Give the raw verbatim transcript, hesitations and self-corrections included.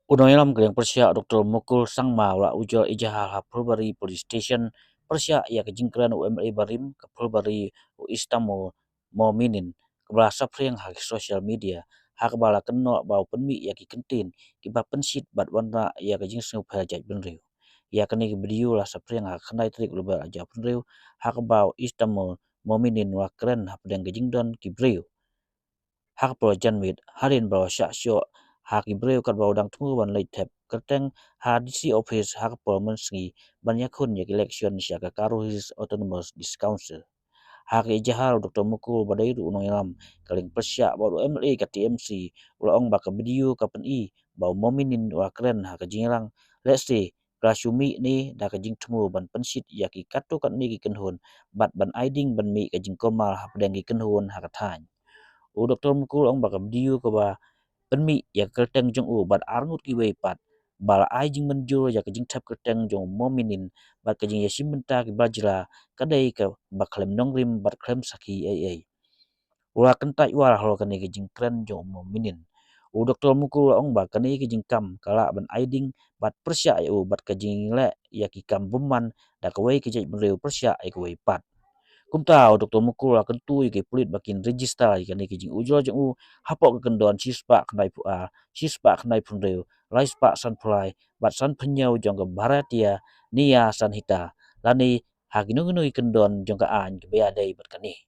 U nongïalam ka liang pyrshah Doktor Mukul Sangma u la ujor ejahar ha Phulbari Police Station pyrshah ïa ka jingkren u M L A barim ka Phulbari u Istamul Mominin, kaba la saphriang ha ki social media, ha kaba la kynnoh ba u pynmih ïa ki kyntien kiba pynshit bad wanrah ïa ka jingsngewpher jaitbynriew. Ïa kane ka video la saphriang ha ka khyndai tarik u Lber ar hajar arphew hynriew, ha kaba u Istamul Mominin u la kren hapdeng ka jingdon ki briew ha ka por janmiet, hadien ba u la shah shoh ha ki briew katba u dang thmu ban leit thep kyrteng ha D C office ha ka por mynsngi ban ïakhun ïa ka election sha ka Garo Hills Autonomous District Council. Ha ka ejahar u Doktor Mukul ba dei ruh u nongïalam ka liang pyrshah bad u M L A ka T M C u la ong ba ka video ka pyni ba u Mominin u la kren ha ka jingïalang lehse ka la shu mih ne da ka jingthmu ban pynshit ïa ki katto katne ki kynhun bad ban ai ding ban mih ka jingkulmar hapdeng ki kynhun ha ka thaiñ. U Doktor Mukul u ong ba ka video kaba pynmih ïa ka kyrteng jong u bad arngut kiwei pat ba la ai jingmynjur ïa ka jingthep kyrteng jong u Mominin bad ka jingïashim bynta kiba jra ka dei kaba khlem nongrim bad khlem sakhi ei ei. U la kyntait wal halor kane ka jingkren jong u Mominin. U Doktor Mukul u la ong ba kane ka jingkam ka lah ban ai ding bad pyrshah ïa u bad ka jingleh ïa ki kam bymman da kawei ka jaitbynriew pyrshah ïa kawei pat. Kumta u Doktor Mukul u la kyntu ïa ki pulit ba kin register ïa kane ka jingujor jong u hapoh ka kyndon shispah khyndaiphew ar, shispah khyndaiphew hynriew, laispah sanphew lai bad sanphew hynñiew jong ka Bharatiya Nyaya Sanhita lane ha kino kino ki kyndon jong ka aiñ kaba ïadei bad kane.